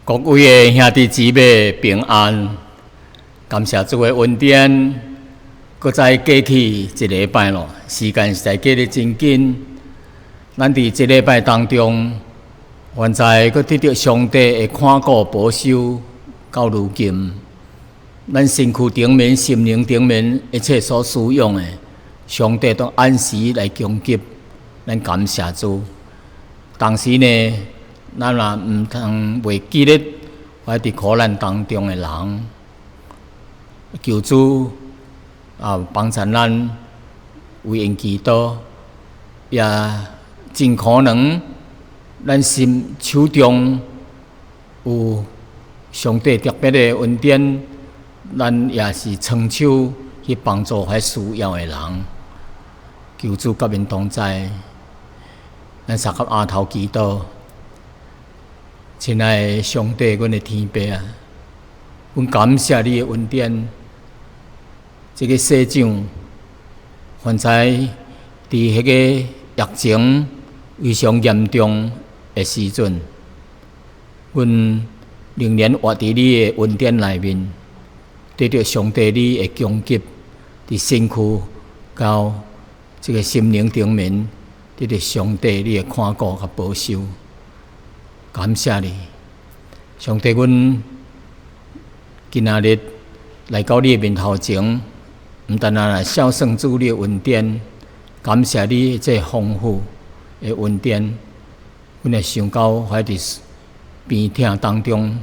各位的兄弟姊妹平安，感謝主的恩典，閣再過去一禮拜咯，時間實在過得真緊。咱佇這禮拜當中，現在閣得著上帝的看顧保守，到如今，咱身軀頂面、心靈頂面一切所需用的，上帝都按時來供給，咱感謝主。同時呢，咱也毋通袂記得佇苦難當中的人，求主啊幫助咱為𪜶祈禱，也盡可能咱心手中有上帝特別的恩典，咱也是伸手去幫助遐需要的人。求主佮𪜶同在，咱相佮阿頭祈禱。親愛的上帝，阮的天父啊，阮感謝你的恩典。這个世上，凡在佇彼个疫情非常嚴重的時陣，阮仍然活佇你的恩典內面，得著上帝你的供給，佇身軀到這個心靈頂面，得著上帝你的看顧佮保守。感謝你，上帝，阮今仔日來到你的面頭前，毋但單來孝順主你的恩典，感謝你這豐富的恩典，阮會想到遐佇病痛當中、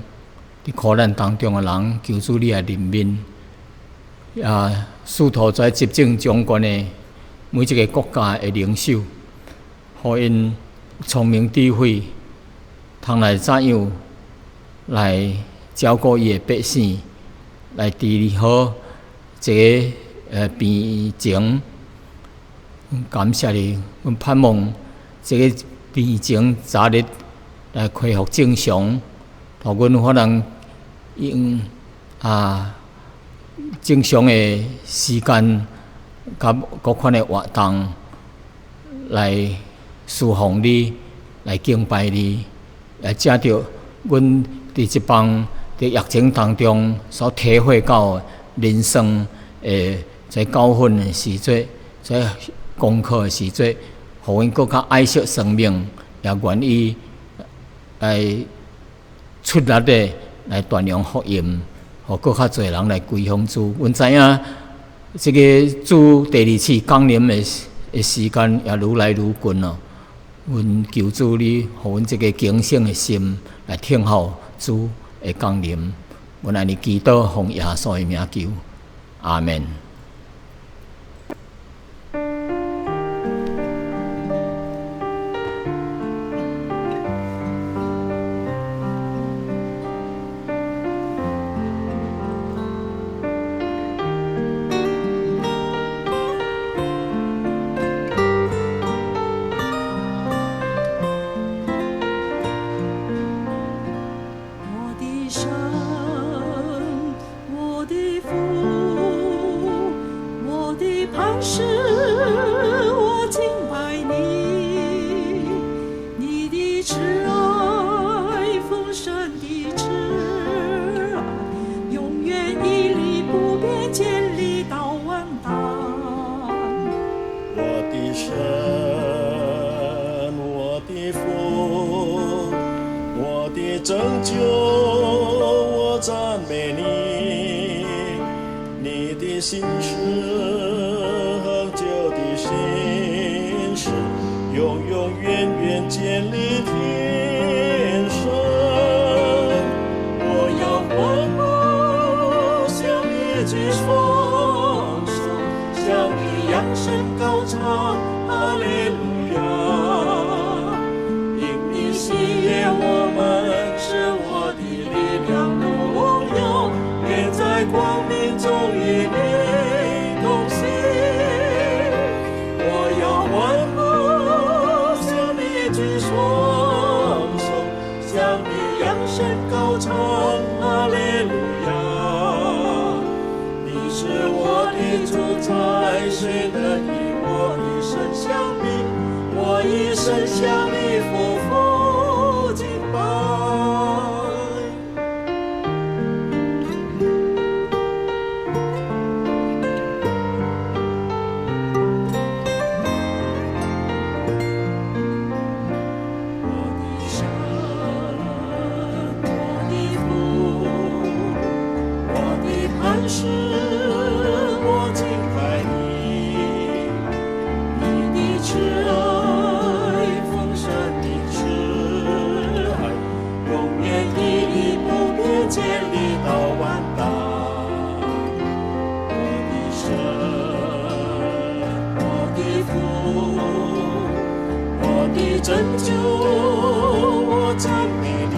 佇苦難當中的人，求主你來憐憫，也試圖在執政掌權的每一个國家的領袖，予𪜶聰明智慧，通來怎樣來照顧伊的百姓，來治理好這个病情。感謝你，阮盼望這个病情早日來恢復正常，予阮可能用正常的時間佮各款的活動來侍奉你，來敬拜你。來藉著阮佇這幫佇疫情當中所體會到人生的這教訓的時陣，這功課的時陣，予阮閣較愛惜生命，也願意來出力的來傳揚福音，予閣較濟人來歸向主。阮知影這个主第二次降臨的時間也愈來愈近咯。阮求主你，予阮這个警醒的心來等候主的降臨。阮按呢祈禱，奉耶穌的名求，阿門。我的神，我的父，我的磐石，我敬拜你，你的慈愛，豐盛的慈愛，永遠屹立不變，堅立到萬代。我的神，我的父，我的拯救，我讚美你。你的信實，恆久的信實，永永遠遠建立天上。我要歡呼，向你舉雙手，向你揚聲高唱，哈利路亞。因你喜悅我們，是我的力量榮耀，願在光明中與你同行。我要歡呼，向你舉雙手，向你揚聲高唱，哈利路亞。你是我的主宰，誰能與我的神相比？我一生向你俯伏敬拜。的拯救，我讚美你。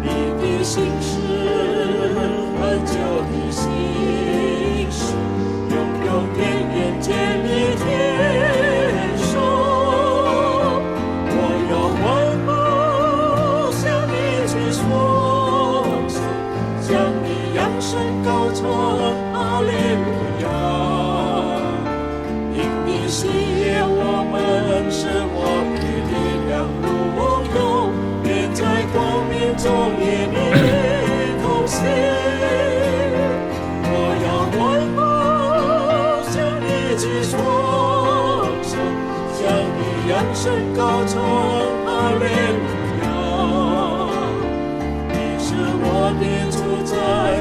你的信實，恆久的信實，永永遠遠堅立天上。我要歡呼，向你舉雙手，向你揚聲高唱，哈利路亞。因你喜悅我們，使我的力量如鷹，願在光明中與你同行。我要歡呼，向你舉雙手，向你揚聲高唱，哈利路亞。你是我的主宰，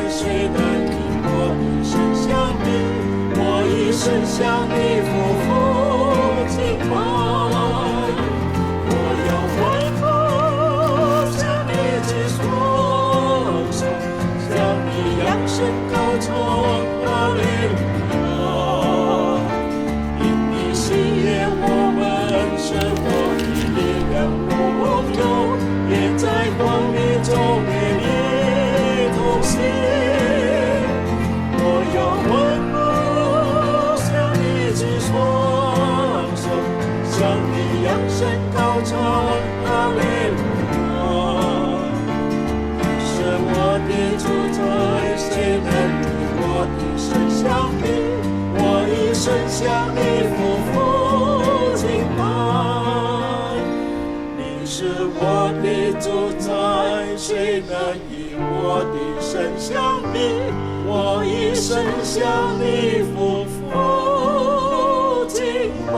誰能與我的神相比？我一生向你俯伏敬拜。我要歡呼，向你舉雙手，向你揚聲高唱，哈利路亞。因你喜悅我們，使我的力量如鷹，願在光明中與你同行。我要歡呼，向你舉雙手，向你揚聲高唱，哈利路亞。你是我的主宰，誰能與我的神相比？我一生向你俯伏敬拜。你是我的主宰，誰能與我的神相比？我一生向你俯伏敬拜。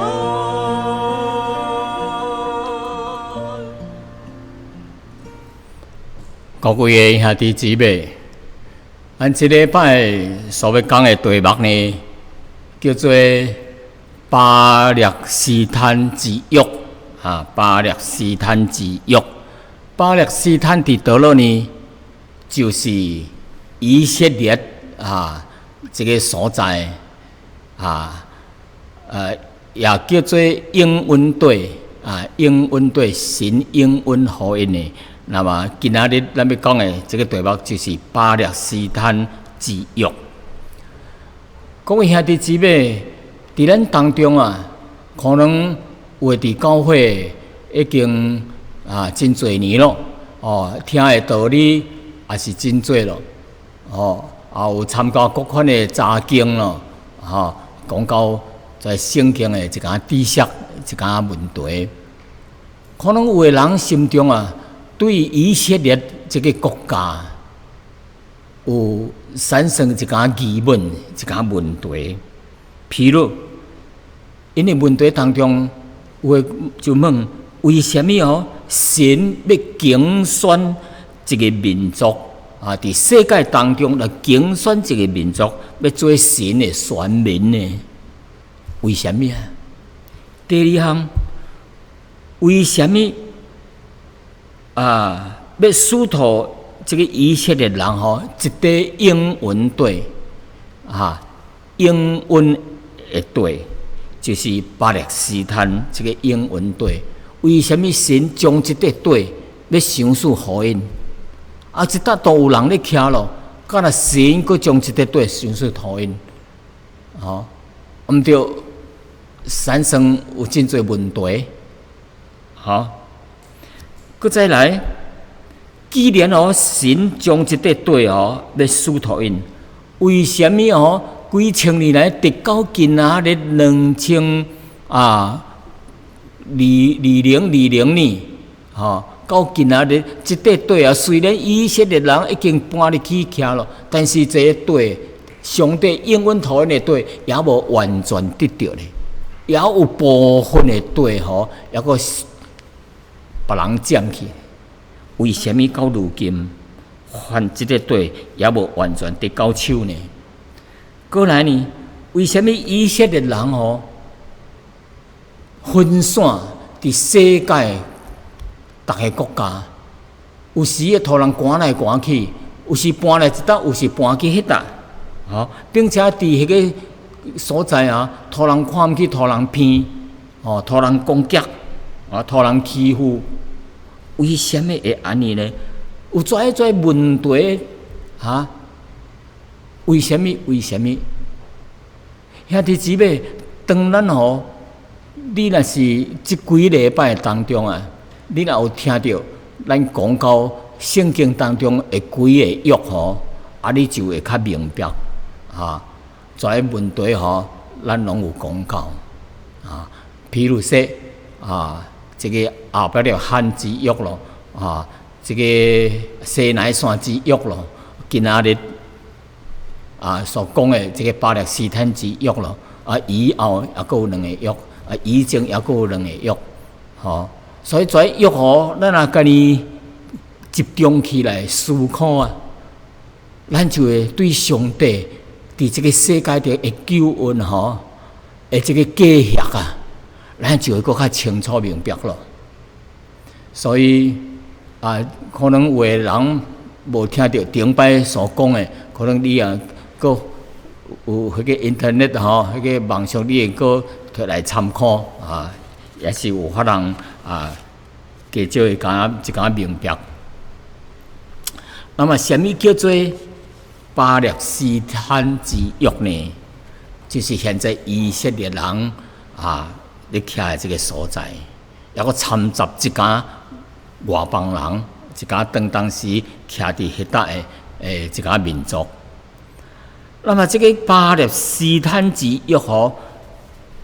各位的兄弟姊妹，咱這禮拜所欲講的題目呢，叫做巴勒斯坦之約啊！巴勒斯坦之約，巴勒斯坦佇佗落呢，就是以色列啊，這個所在啊，也叫做應允地啊，應允地，神應允予𪜶的。那麼今仔日咱欲講的這個題目就是巴勒斯坦之約。各位兄弟姊妹，佇咱當中啊，可能有的佇教會已經啊真濟年咯，哦，聽的道理也是真濟咯，哦，也有參加各款的查經咯，吼，講到在聖經的一寡知識、一寡問題，可能有的人心中啊，對以色列這個國家有產生一寡疑問、一寡問題。譬如，𪜶的問題當中，有的就問：為啥物哦？神欲揀選一個民族啊？佇世界當中來揀選一個民族，欲做神的選民呢？為啥物啊？第二項，為啥物啊，欲使予這個以色列人吼，一塊應允地，啊，應允的地，就是巴勒斯坦這個應允地。為啥物神將這塊地欲賞賜予𪜶？啊，這搭都有人咧徛咯，敢若神閣將這塊地賞賜予𪜶，吼，毋著產生有真濟問題，吼。閣再來，既然哦，神將這塊地哦，欲賜予𪜶，為啥物哦？幾千年來，直到今仔日兩千啊二2020年，吼，到今仔日這塊地啊，雖然以色列人已經搬入去徛咯，但是這個地，上帝應允予𪜶的地，也無完全得著咧，也有部分的地吼，猶閣別人佔去。為啥物到如今，還這個地也無完全得到手呢？過來呢？為啥物以色列人吼分散佇世界逐个國家？有時會予人趕來趕去，有時搬來這搭，有時搬去彼搭，吼，並且佇彼個所在啊，予人看毋起，予人騙，哦，予人攻擊，啊，予人欺負，為啥物會按呢呢？有遮濟問題，哈？為啥物？為啥物？兄弟姊妹，當咱吼，你若是這幾禮拜當中啊，你若有聽著咱講到聖經當中的幾個約吼，啊，你就會較明白，哈。遮問題吼，咱攏有講到，啊，譬如說啊，這個亞伯拉罕之約咯，啊，這個西奈山之約咯，今仔日啊所講的這個巴勒斯坦之約咯，啊，以後猶閣有兩個約，啊，以前猶閣有兩個約，吼，所以這約吼，咱若共伊集中起來思考啊，咱就會對上帝佇這個世界頂的救恩吼，的這個計劃啊，咱就會閣較清楚明白咯。所以啊，可能有的人無聽著頂擺所講的，可能你也閣有彼個 internet 吼，彼個網上你會閣提來參考啊，也是有法通啊，加少會敢一寡明白。那麼，啥物叫做巴勒斯坦之約呢？就是現在以色列人啊，咧徛的這個所在，猶閣摻雜一寡外邦人，一寡當當時徛佇彼搭的一寡民族。那麼，這個巴勒斯坦之約吼，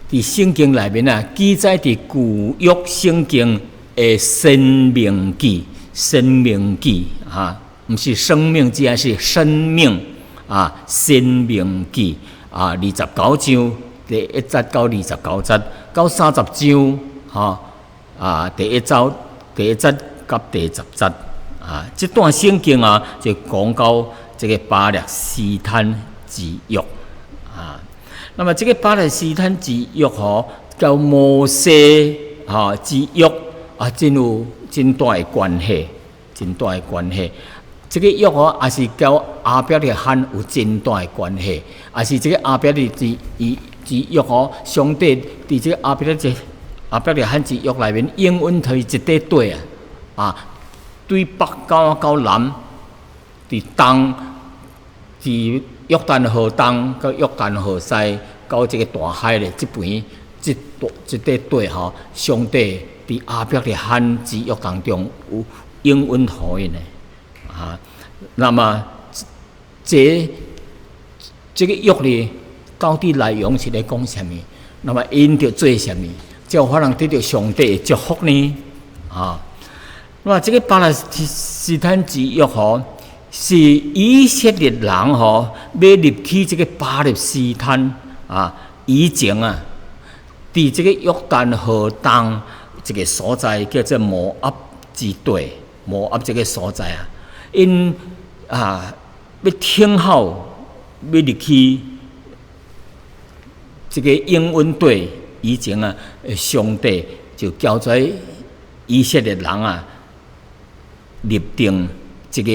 佇聖經內面啊，記載佇舊約聖經的申命記，申命記啊，毋是生命記，是生命啊，申命記啊，29章第一節到29節，到30章吼啊，第一章第一節佮第10節啊，這段聖經啊，就講到這個巴勒斯坦之約啊。那麼這個巴勒斯坦之約吼，佮摩西吼之約啊，真有真大的關係，真大的關係。這個約吼，也是佮亞伯拉罕有真大的關係，也是這個亞伯拉之伊之約吼，上帝佇這個亞伯拉罕之約內面，應允予伊一塊地啊，啊，對北到到南，佇東，佇約旦河東到約旦河西，到這個大海咧，這邊這大這塊地吼，上帝佇亞伯拉罕之約當中有應允予𪜶的。啊，那麼這個約呢，到底內容是咧講啥物？那麼𪜶著做啥物，才有可能得著上帝的祝福呢？啊，那麼這個巴勒斯坦之約吼，是以色列人吼欲入去這個巴勒斯坦啊，以前啊，佇這個約旦河東一個所在叫做摩押之地，摩押這個所在啊。𪜶啊，欲等候欲入去這個應允地以前啊，上帝就交代以色列人啊，立定這個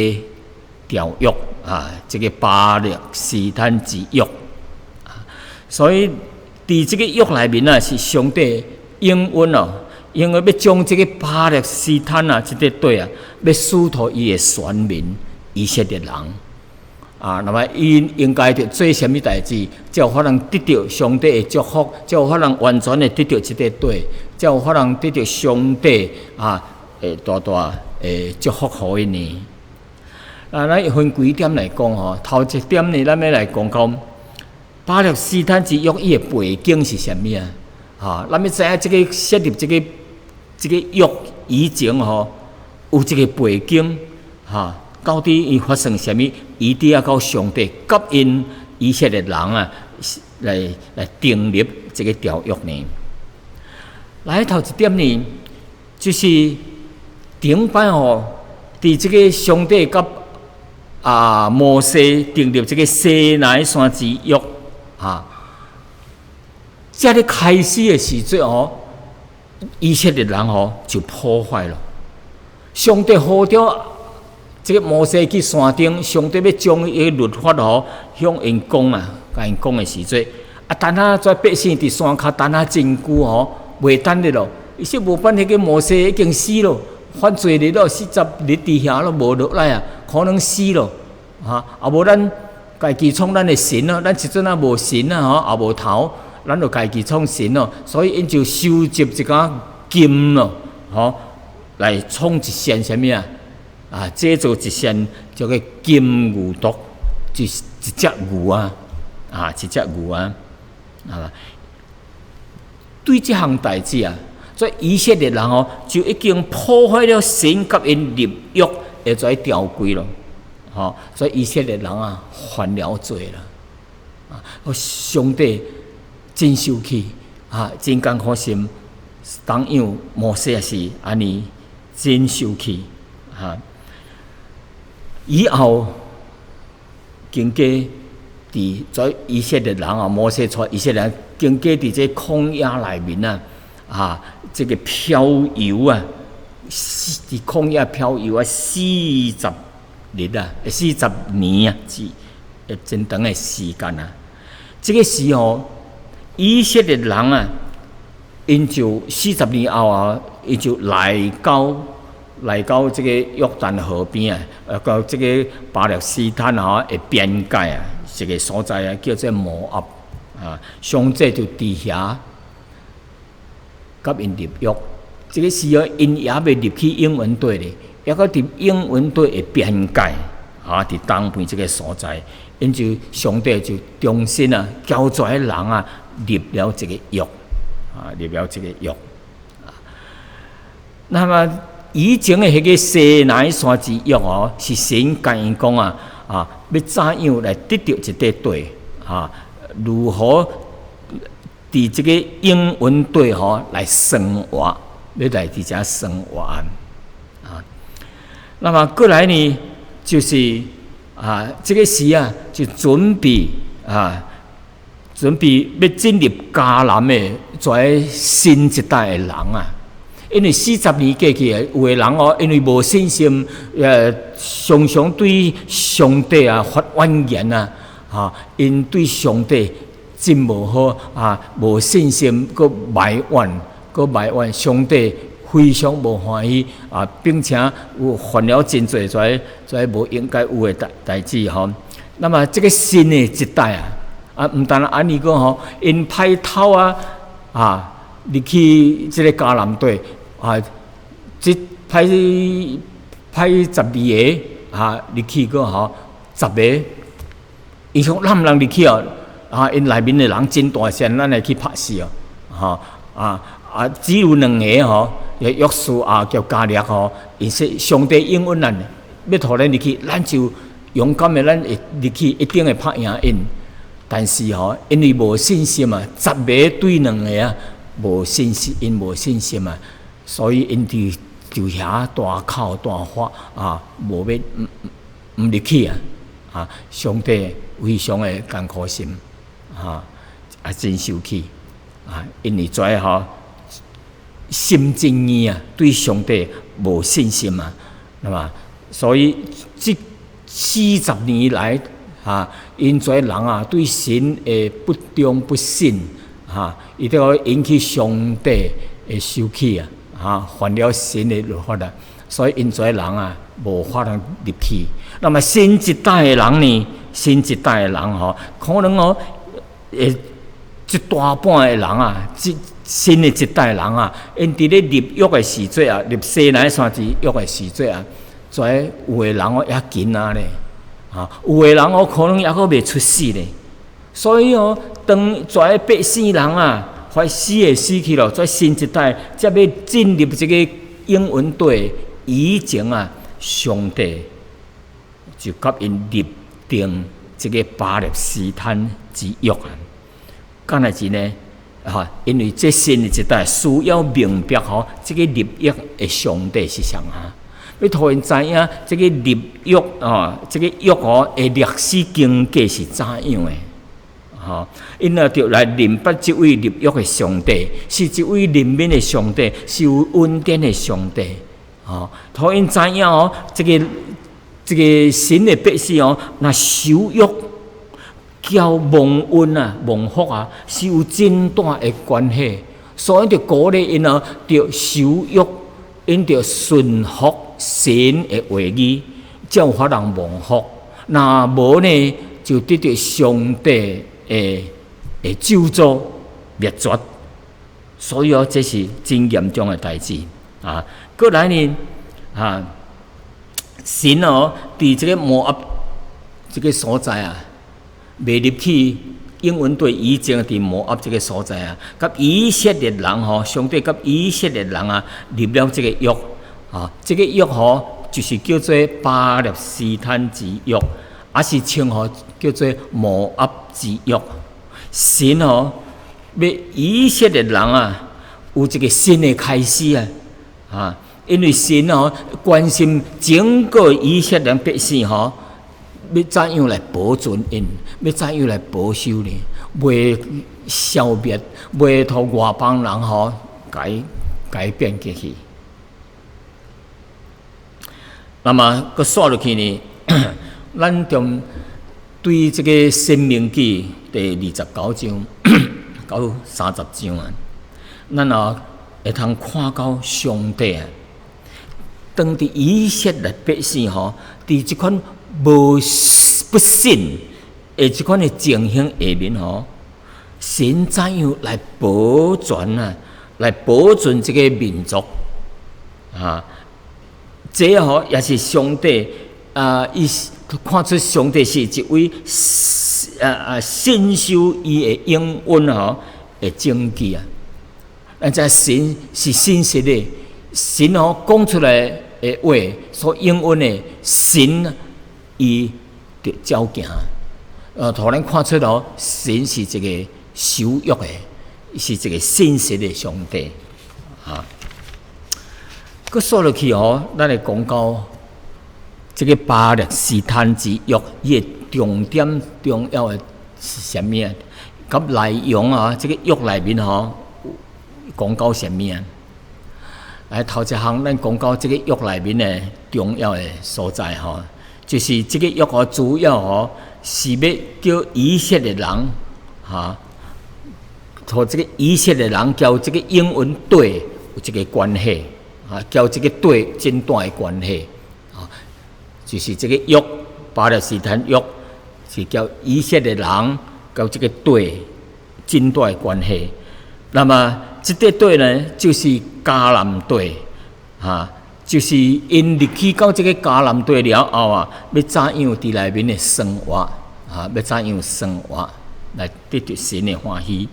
條約啊，這個巴勒斯坦之約。所以，佇這個約內面啊，是上帝應允哦，因為欲將這個巴勒斯坦啊，這個地啊，欲賜予伊的選民以色列人啊，那麼𪜶應該著做啥物代誌，才有可能得著上帝的祝福，才有可能完全的得著這個地，才有可能得著上帝啊，會大大的祝福予𪜶呢。啊，咱分幾點來講吼，頭一點呢，咱欲來講講巴勒斯坦之約伊的背景是啥物啊？哈，咱欲知影這個設立這個約以前吼，有一個背景，哈，到底伊發生啥物？伊佇遐到上帝佮𪜶以色列人啊，來訂立這個條約呢？來頭一點呢，就是頂擺吼，佇這個上帝佮啊摩西訂立這個西奈山之約，哈，這咧開始的時陣吼，以色列人吼就破壞了。上帝呼召這個摩西去山頂，上帝欲將伊的律法吼向𪜶講啊，共𪜶講的時陣，啊，等下這百姓佇山跤等下真久吼，袂等的咯。伊說無辦彼個摩西已經死咯，犯罪日咯，40日佇遐咯無落來啊，可能死咯，哈！啊無咱家己創咱的神咯，咱這陣仔無神啊，吼，也無頭，咱就家己創神咯。所以𪜶就收集一寡金咯，吼，來創一扇啥物啊？啊，製造一扇叫做金牛犢，一一隻牛啊，啊，一隻牛啊，啊，對這項代誌啊，所以以色列人哦，就已經破壞了神佮𪜶立約的這條規咯，吼，所以以色列人啊犯了罪啦，啊，上帝真生氣啊，真艱苦心，當樣摩西也是按呢真生氣啊。以後經過佇這以色列人啊，摩西帶以色列人經過佇這曠野內面啊，啊，這個漂游啊，佇曠野漂游啊，四十日啊，40年啊，是真長的時間啊。這個時候，以色列人啊，𪜶就四十年後啊，伊就來到這個約旦河邊啊，到這個巴勒斯坦啊的邊界啊，這個所在啊，叫做摩押啊。上帝就佇遐佮𪜶立約。這個時候，𪜶猶未入去應允地咧，猶閣佇應允地的邊界啊，佇東邊這個所在，𪜶就上帝就重新啊，交這人啊，立了這個約啊，立了這個約。那麼以前的彼個西奈山之約哦，是神共𪜶講啊，啊，欲怎樣來得著這塊地啊？如何佇這個應允地吼來生活，欲來佇遮生活啊？那麼過來呢，就是啊，這個時啊，就準備啊，準備欲進入迦南的這新一代的人啊。因為四十年過去，有的人哦，因為無信心，常常對上帝啊發怨言啊，哈，𪜶對上帝真無好啊，無信心，閣埋怨，閣埋怨上帝非常無歡喜啊，並且有犯了真濟這這無應該有的代誌吼。那麼這個新的一代啊，啊，毋但按呢講吼，𪜶派頭啊，啊，入去這個迦南地。啊，這派派12個啊入去個吼，十個，伊講咱毋通入去哦，啊，𪜶內面的人真大聲，咱會去拍死哦，吼啊啊，只有兩個吼，約書亞佮迦勒吼，𪜶說上帝應允咱，欲予咱入去，咱就勇敢的，咱會入去，一定會拍贏𪜶。但是吼，因為無信心啊，十個對兩個啊，無信心，𪜶無信心啊。所以𪜶佇就遐大哭大發啊，無欲毋毋入去啊！啊，上帝非常的艱苦心啊，啊真生氣啊，因為這吼心真硬啊，對上帝無信心啊，那麼所以這四十年來啊，𪜶這人啊對神的不忠不信啊，伊就引起上帝的生氣啊！啊，犯了神的律法啊，所以𪜶這人啊，無法通入去。那麼新一代的人呢？新一代的人吼，可能哦，會一大半的人啊，這新的一代人啊，𪜶佇咧立約的時陣啊，立西奈山之約的時陣啊，這有的人哦猶囡仔咧，啊，有的人哦可能猶閣未出世咧。所以哦，當這百姓人啊，快死的死去咯，這新一代才欲進入這個應允地以前啊，上帝就佮𪜶立定這個巴勒斯坦之約啊。敢若是呢？哈，因為這新的一代需要明白吼，這個立約的上帝是啥啊？欲予𪜶知影這個立約啊，這個約吼的歷史經過是怎樣的？吼，𪜶若著來認捌這位立約的上帝，是一位憐憫的上帝，是有恩典的上帝。吼，予𪜶知影哦，這個神的百姓哦，若守約交蒙恩啊、蒙福啊，是有真大的關係。所以著鼓勵𪜶哦，著守約，𪜶著順服神的話語，才有法通蒙福。若無呢，就得著上帝的咒詛滅絕。所以哦，這是真嚴重的代誌啊！閣來呢，啊，神哦，佇這個摩押這個所在啊，未入去。應允對以前佇摩押這個所在啊，佮以色列人吼，上帝佮以色列人啊立了這個約啊，這個約吼就是叫做巴勒斯坦之約，抑是稱吼叫做摩押之約。神吼欲以色列人啊有一個新的開始啊，啊，因為神吼關心整個以色列百姓吼，欲怎樣來保存𪜶？欲怎樣來保守呢？袂消滅，袂予外邦人吼改變過去。那麼，閣紲落去呢？咱中對這個《申命記》第29章到30章啊，咱也會通看到上帝啊，當佇以色列百姓吼，佇這款無不信的這款的情形下面吼，神怎樣來保全啊？來保存這個民族啊？這吼也是上帝啊，伊看出上帝是一位信守伊的應允吼的證據啊！咱知神是信實的，神吼講出來的話所應允的，神伊就照行，予咱看出哦，神是一個守約的，是一個信實的上帝啊。閣紲落去吼，咱會講到這個巴勒斯坦之約，伊的重點重要的是啥物啊？佮內容啊，這個約內面吼講到啥物啊？來頭一項，咱講到這個約內面的重要的所在吼，就是這個約吼，主要吼是欲叫以色列人哈，予這個以色列人佮這個應允地有這個關係啊，佮這個地真大的關係啊，就是這個約巴勒斯坦約是佮以色列人佮這個地真大的關係。那麼這個地呢，就是迦南地哈。就是𪜶入去到這個迦南地了後啊，欲怎樣佇內面的生活啊？欲怎樣生活來得著神的歡喜？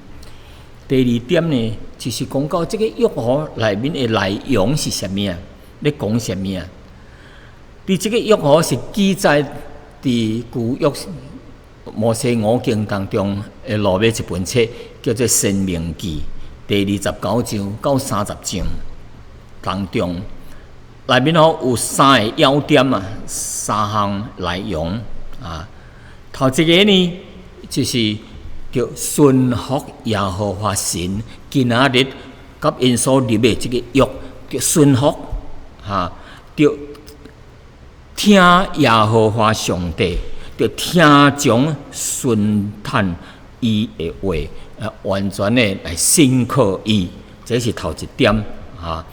第二點呢，就是講到這個約吼內面的內容是啥物啊？咧講啥物啊？佇這個約吼是記載佇舊約摩西五經當中的落尾一本冊，叫做《申命記》第29章到30章當中。內面吼有三個要點啊，三項內容啊。頭一個呢，就是著順服耶和華神今仔日佮𪜶所立的這個約，著順服哈，著聽耶和華上帝，著聽從順趁伊的話，完全的來信靠伊，這是頭一點啊。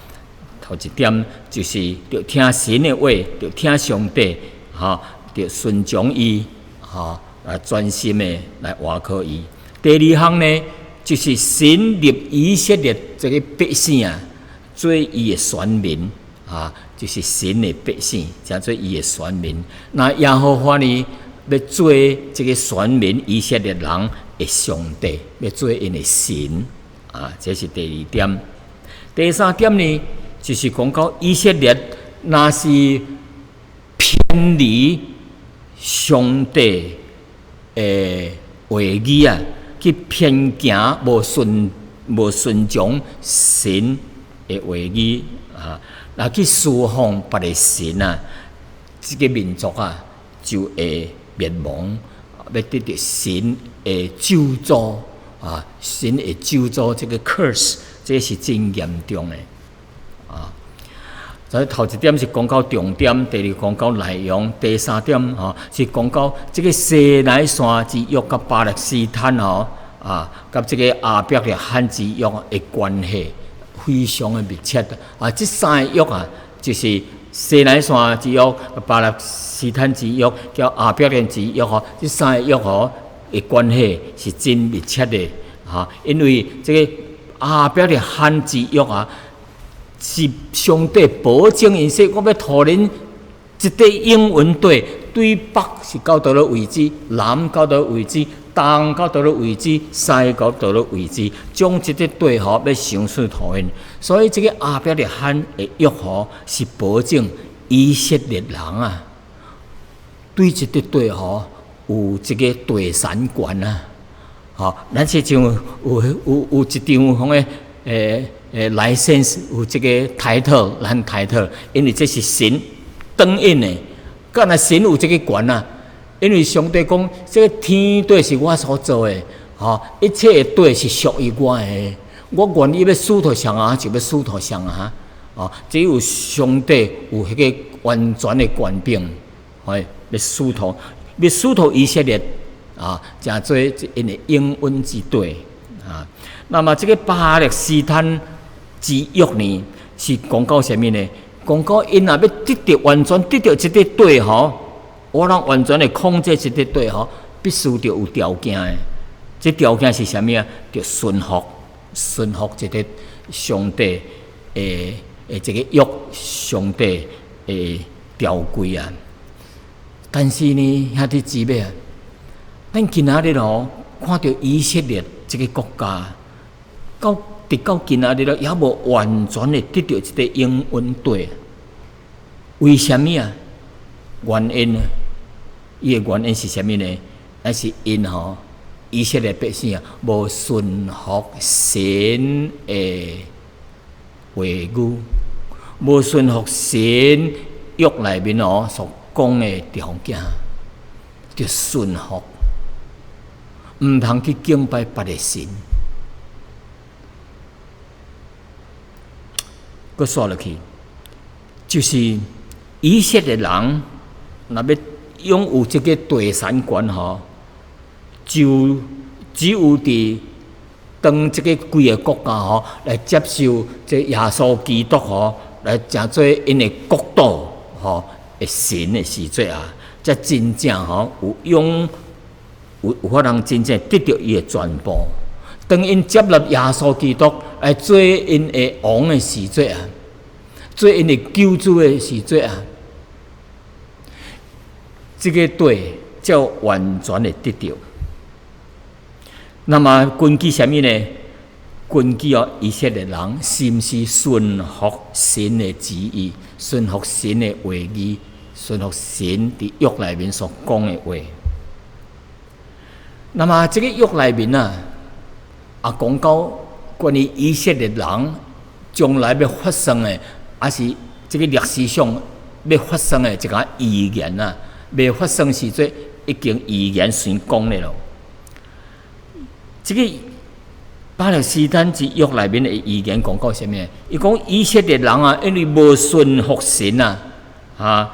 頭一點就是著聽神的話，著聽上帝，哈，著順從伊，哈，來專心的來倚靠伊。第二項呢，就是神立以色列這個百姓啊，做伊的選民，啊，就是神的百姓，成做伊的選民。那耶和華呢，欲做這個選民以色列人的上帝，欲做𪜶的神，啊，這是第二點。第三點呢，就是講到以色列若是偏離上帝的話語啊，去偏行無順從神的話語啊，若去侍奉別个神啊，這個民族啊就會滅亡，欲得著神的咒詛啊，神的咒詛這個 curse，這是真嚴重的啊。所以頭一點是講到重點，第二講到內容，第三點吼是講到這個西奈山之約佮巴勒斯坦吼。啊，佮這个亞伯拉罕之約的關係非常的密切啊！這三個約啊，就是西奈山之約、巴勒斯坦之約、佮亞伯拉罕之約吼，這三個約吼的關係是真密切的哈。因為這个亞伯拉罕之約啊，是上帝保證，𪜶說我欲予恁這塊應允地，對北是到佗落位置，南到佗落位置，東到佗落位置，西到佗落位置，將這塊地吼欲賞賜予𪜶。所以這个亞伯拉罕的約吼是保證以色列人啊，對這塊地吼有這个地產權啊。吼，咱是像有一張講的license 有這个 title，咱 title，因為這是神轉印的，敢若神有這个權啊？因為上帝講，這个天地是我所造的，吼，一切的地是屬於我的，我願意欲賜予誰啊，就欲賜予誰啊，哦，只有上帝有彼个完全的權柄，吼，欲賜予以色列啊，成做𪜶的應允之地啊。那麼這个巴勒斯坦之約呢，是講到啥物呢？講到𪜶若欲得著完全得著這個地吼，我人完全的控制這個地吼，必須著有條件的。這條件是啥物啊？著順服，順服這个上帝的這个約，上帝的條規啊。但是呢，兄弟姊妹啊，咱今仔日吼看著以色列這个國家，到直到今仔日了，猶無完全的得著這个應允地。為啥物啊？原因呢？伊的原因是啥物呢？乃是𪜶吼以色列百姓啊，無順服神的話語，無順服神約內面哦所講的條件，著順服，毋通去敬拜別个神。閣煞落去，就是以色列人若欲擁有這个地產權吼，就只有佇當這个規个國家吼來接受這耶穌基督吼來成做𪜶的國度吼的神的時陣啊，才真正吼有擁有法通真正得著伊的全部。當𪜶接納耶穌基督來做𪜶的王的時陣啊，做𪜶的救主的時陣啊，這个地才完全的得著。那麼根據啥物呢？根據哦，以色列人是毋是順服神的旨意，順服神的話語，順服神佇約內面所講的話。那麼這个約內面啊，啊講到關於以色列人將來欲發生的，抑是這个歷史上欲發生的一个預言啊，未發生時陣已經預言先講了咯。這个巴勒斯坦之約內面的預言講到啥物？伊講以色列人啊，因為無順服神啊，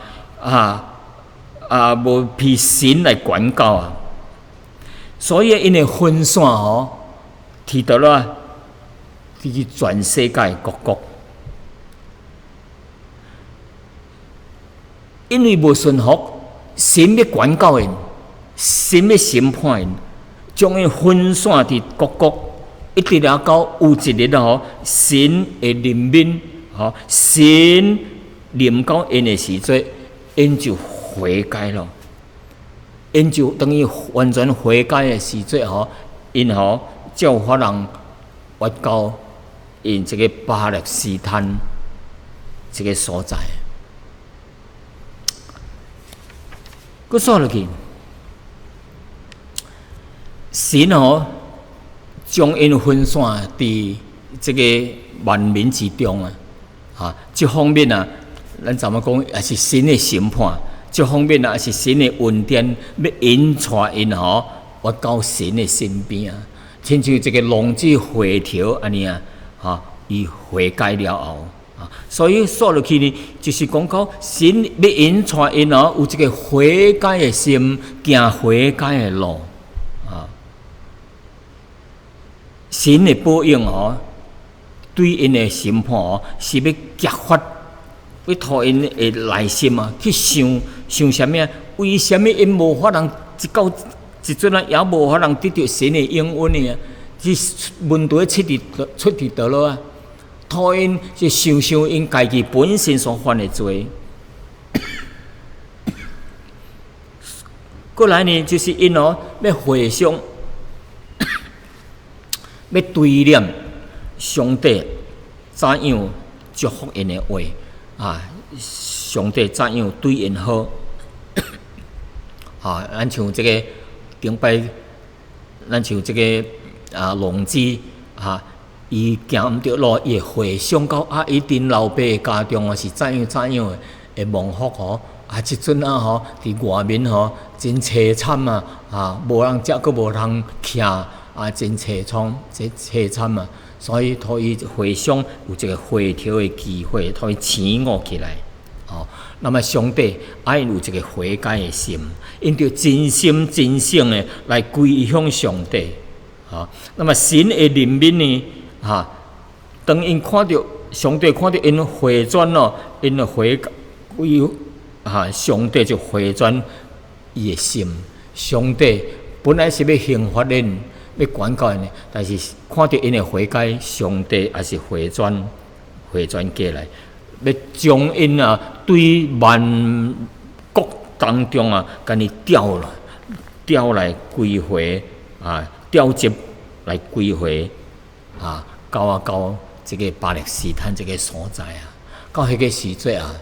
無被神來管教啊，所以𪜶會分散吼，佇佗落啊，佇全世界各國，因為無順服，神欲管教𪜶，神欲審判𪜶，將𪜶分散佇各國，一直了到有一日吼，神會憐憫吼，神臨到𪜶的時陣，𪜶就悔改咯。𪜶就當伊完全悔改的時陣吼，𪜶吼才有法通越到𪜶這个巴勒斯坦這个所在。閣煞落去，神吼將𪜶分散佇這个萬民之中啊，啊，這方面啊，咱怎麼講也是神的審判，這方面啊，也是神的恩典，欲引帶𪜶吼，越到神的身邊啊，親像一个浪子回頭按呢啊，哈，伊悔改了後啊，所以煞落去呢，就是講到神欲引帶𪜶吼，有一个悔改的心，行悔改的路啊。神的報應吼，對𪜶的審判哦，是欲激發，欲予𪜶的內心啊，去想想啥物啊？為啥物𪜶無法通一到這陣啊，也無法通得著神的應允呢？這問題出佇佗落啊？予𪜶是想想𪜶家己本身所犯的罪。過來呢，就是𪜶哦，欲回想，欲追念上帝怎樣祝福𪜶的話啊！上帝怎樣對𪜶好？啊，咱像這個頂擺，咱像這個啊，浪子啊，伊行毋著路，伊會回想到啊，伊𪜶老爸家中啊是怎樣怎樣的會蒙福吼。啊，這陣啊吼，佇外面吼真凄慘啊！啊，無人食，閣無人徛，啊，真凄慘，真凄慘啊！所以，予伊回想有一個回頭的機會，予伊醒悟起來。哦，那麼上帝愛𪜶有一個悔改的心，𪜶著真心真性的來歸向上帝。啊，那麼神的憐憫呢？啊，當𪜶看著上帝看著𪜶回轉咯，𪜶的悔改歸啊，上帝就回轉伊的心。上帝本來是欲刑罰𪜶，欲管教𪜶的，但是看著𪜶的悔改，上帝也是回轉回轉過來，欲將𪜶啊對萬國當中啊，共伊調來調來歸回啊，調集來歸回啊，到啊到這個巴勒斯坦這個所在啊，到彼個時陣啊，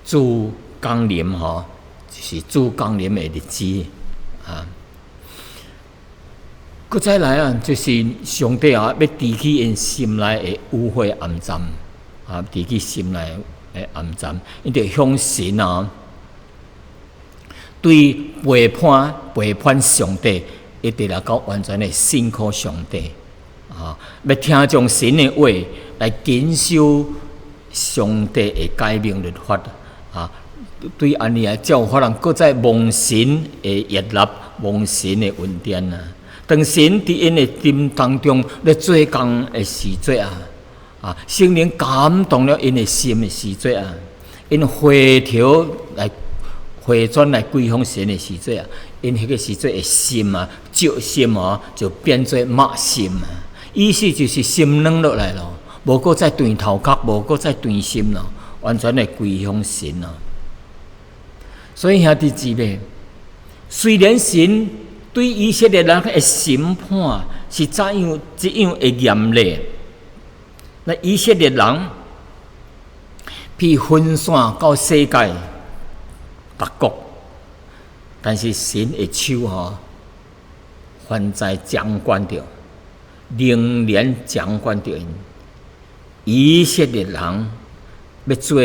主降臨吼，就是主降臨的日子啊。閣再來啊，就是上帝啊，欲除去𪜶心內的污穢骯髒啊，除去心內的骯髒，𪜶著向神啊，對背叛背叛上帝，一直來到完全的信靠上帝啊，欲聽從神的話來謹守上帝的誡命律法啊。對按呢啊，才有可能閣再蒙神的悅納，蒙神的恩典啊。當神佇𪜶的心當中咧做工的時陣啊，啊，聖靈感動了𪜶的心的時陣啊，𪜶回頭來回轉來歸向神的時陣啊，𪜶彼個時陣的心啊，石心啊，就變做肉心啊，意思就是心軟落來咯，無閣再斷頭殼，無閣再斷心咯，完全的歸向神咯。所以兄弟姊妹，雖然神對以色列人的審判是怎樣這樣的嚴厲，那以色列人被分散到世界各國，但是神的手吼，還在掌管著，仍然掌管著𪜶。以色列人欲做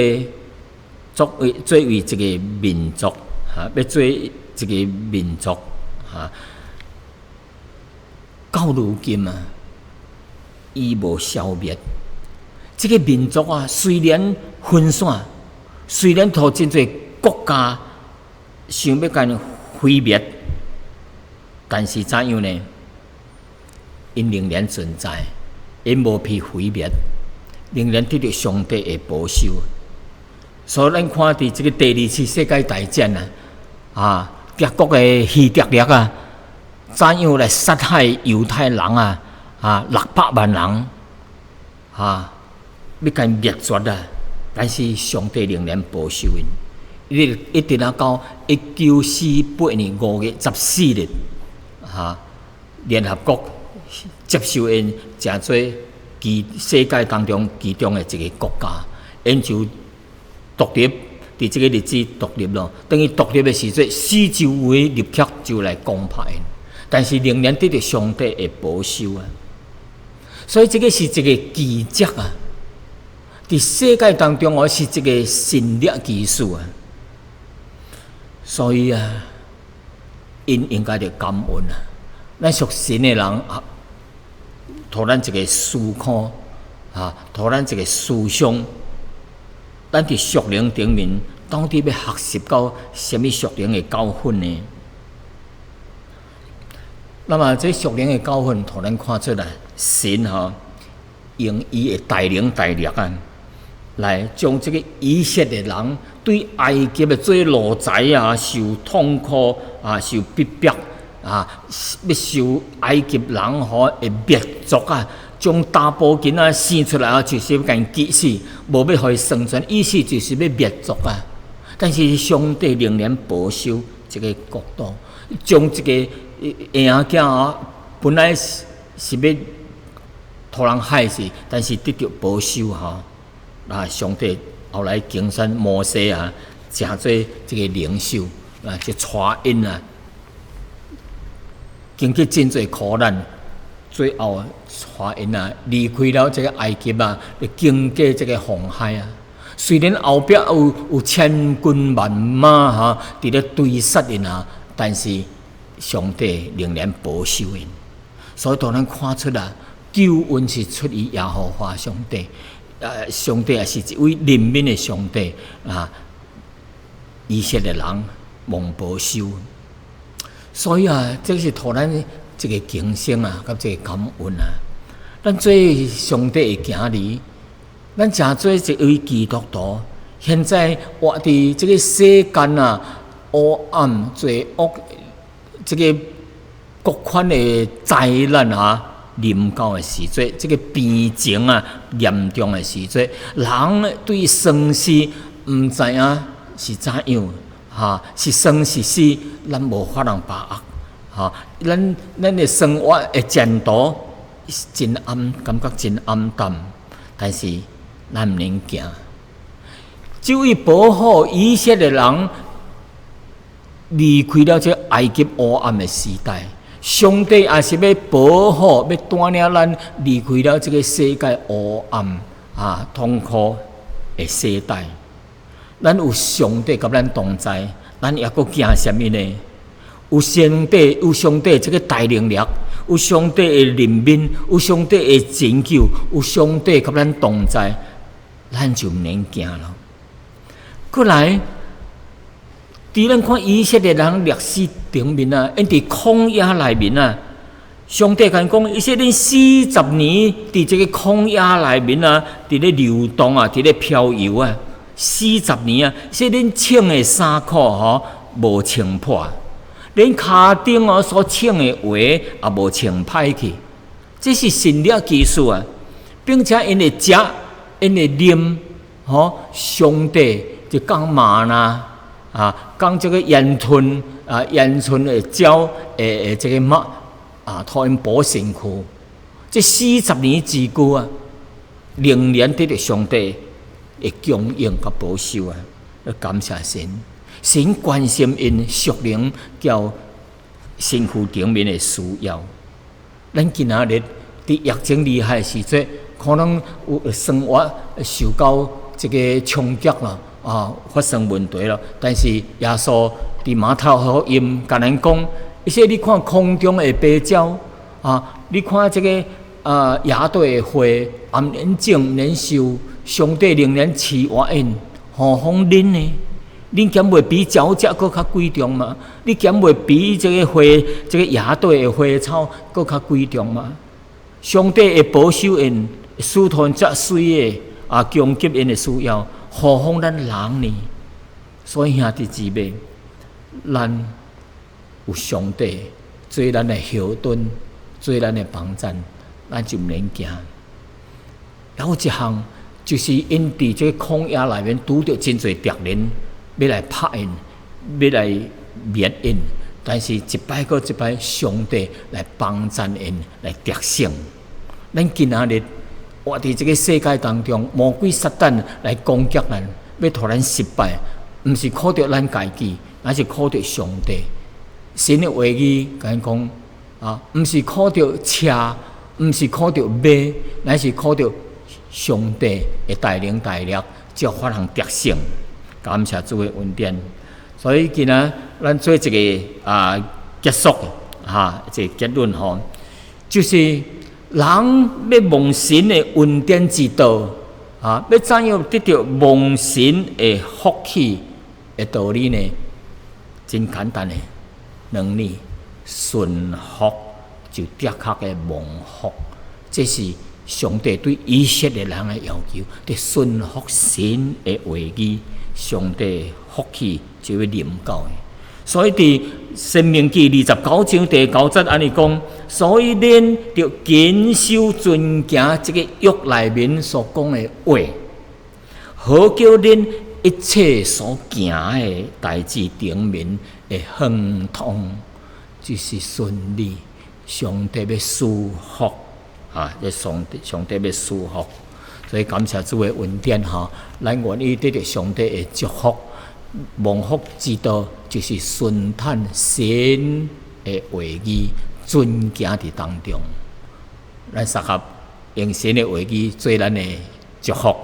作為作為一個民族，哈，欲做一個民族，哈，到如今啊，伊無消滅。這個民族啊，雖然分散，雖然予真濟國家想欲共𪜶毀滅，但是怎樣呢？𪜶仍然存在，𪜶無被毀滅，仍然得著上帝的保守。所以咱看佇這個第二次世界大戰啊，啊，德國的希特勒啊，怎樣來殺害猶太人啊？啊，600萬人，啊，欲共滅絕啊！但是上帝仍然保守𪜶，一一直啊到1948年5月14日，啊，聯合國接受𪜶成做其世界當中其中的一個國家，𪜶就獨立，佇這個日子獨立咯。當伊獨立的時陣，四周圍立刻就來攻破𪜶，但是仍然得著上帝的保守啊。所以這個是一個奇蹟啊！佇世界當中，哦是一個神蹟奇事啊。所以啊，𪜶應該著感恩啊。咱屬神的人啊，予咱一個思考啊，予咱一個思想。咱佇屬靈頂面，到底欲學習到啥物屬靈的教訓呢？那麼這屬靈的教訓，予咱看出來，神吼用伊的大能大力啊，來將這個以色列人對埃及的做奴才啊，受痛苦啊，受逼迫啊，欲受埃及人吼的滅族啊，將查埔囡仔生出來啊，就是欲共𪜶擊死，無欲予伊生存，意思就是欲滅族啊。但是上帝仍然保守這個國度，將這個嬰仔啊，本來是欲予人害死，但是得著保守吼。啊，上帝後來揀選摩西啊，成做這個領袖啊，就帶𪜶啊，經過真濟苦難，最後帶𪜶啊離開了這個埃及啊，經過這個紅海啊。雖然後壁有千軍萬馬哈，佇咧追殺𪜶啊，但是上帝仍然保守𪜶。所以予咱看出來，救恩是出於耶和華上帝。上帝也是一位憐憫的上帝啊！以色列人蒙保守，所以啊，這是予咱一個警醒啊，佮這個感恩啊。咱做上帝的囝兒，咱誠做一位基督徒，現在活佇這個世間啊，黑暗罪惡，這個各款的災難啊，臨到的時陣，這個病情啊嚴重的時陣，人對生死毋知影是怎樣，哈，是生是死，咱無法通把握，哈，咱的生活的前途真暗，感覺真暗淡，但是咱毋免驚。這位保護以色列人離開了這埃及黑暗的時代，上帝也是欲保護，欲帶領咱離開了這個世界黑暗啊痛苦的時代。咱有上帝佮咱同在，咱猶閣驚啥物呢？有上帝，有上帝這個大能力，有上帝的憐憫，有上帝的拯救，有上帝佮咱同在，咱就毋免驚咯。過來，佇咱看以色列人歷史頂面啊，𪜶佇曠野內面啊，上帝共𪜶講，以色列40年佇這個曠野內面啊，佇咧流動啊，佇咧漂游啊，四十年啊，說恁穿的衫褲吼無穿破，恁跤頂哦所穿的鞋也無穿歹去，這是神蹟奇事啊，並且𪜶會食，𪜶會啉，吼，上帝就降嗎哪。啊，降這個鵪鶉啊，鵪鶉的鳥的這個肉啊，予𪜶補身軀。這四十年之久啊，仍然得著上帝的供應佮保守啊，欲感謝神，神關心𪜶屬靈佮身軀頂面的需要。咱今仔日佇疫情厲害的時陣，可能有生活受到這個衝擊啦。啊，發生問題了。但是耶穌佇馬太福音共咱講，伊說你看空中的飛鳥啊，你看這個啊野地的花，也毋免種，毋免收，上帝仍然飼活𪜶，何況恁呢？恁敢袂比鳥隻閣較貴重嗎？你敢袂比這個花，這個野地的花草閣較貴重嗎？上帝會保守𪜶，賜予𪜶遮媠的啊，供給𪜶的需要。何況咱人呢？所以兄弟姊妹，咱有上帝做咱的後盾，做咱的幫贊，咱就毋免驚。還有一項，就是𪜶佇這個曠野內面拄著真濟敵人，欲來拍𪜶，欲來滅𪜶，但是一擺閣一擺，上帝來幫贊𪜶，來得勝。咱今仔日活佇這個世界當中，魔鬼撒旦來攻擊咱，欲予咱失敗，毋是靠著咱家己，乃是靠著上帝。神的話語共咱講啊，毋是靠著車，毋是靠著馬，乃是靠著上帝的大能大力，才有法通得勝。感謝主的恩典。所以今仔咱做一個啊結束哈，一個結論吼，就是人欲蒙神的恩典之道啊，欲怎樣得著蒙神的福氣的道理呢？真簡單的，兩字：順服。就的確的蒙福。這是上帝對以色列人的要求，佇順服神的話語，上帝福氣就會臨到。所以佇申命記29章第9節按呢講，所以恁著謹守遵行這個約內面所講的話，好叫恁一切所行的代誌頂面會亨通，就是順利。上帝欲賜福啊！這上帝欲賜福，所以感謝主的恩典吼，咱願意得著上帝的祝福。蒙福之道就是順趁神的話語，遵行佇當中。咱適合用神的話語做咱的祝福。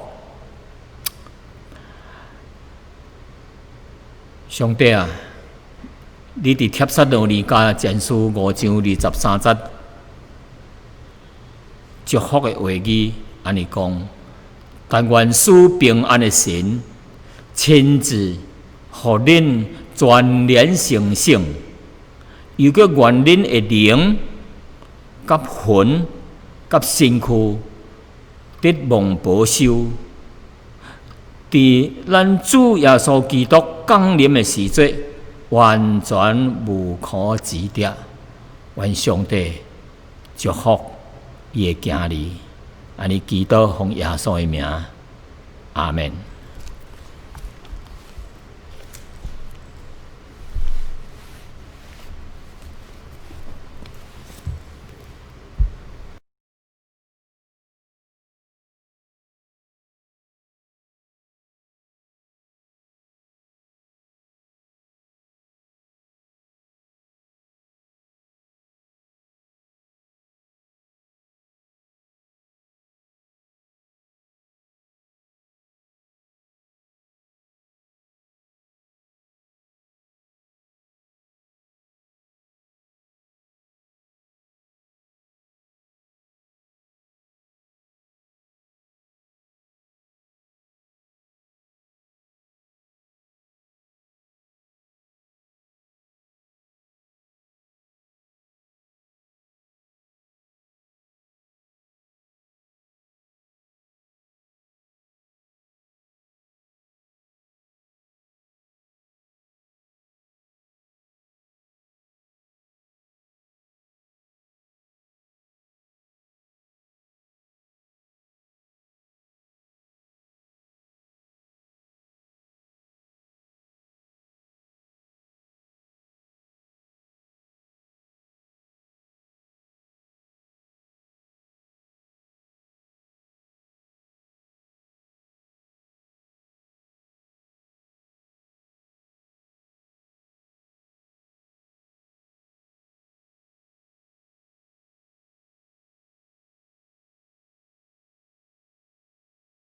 上帝啊，你佇帖撒羅尼迦前書5章23節祝福的話語，按呢講：但願賜平安的神親自予恁全然成聖，又閣願恁的靈、佮魂、佮身軀得蒙保守，佇咱主耶穌基督降臨的時節，完全無可指摘。願上帝祝福伊的囝兒，按呢祈禱奉耶穌的名，阿門。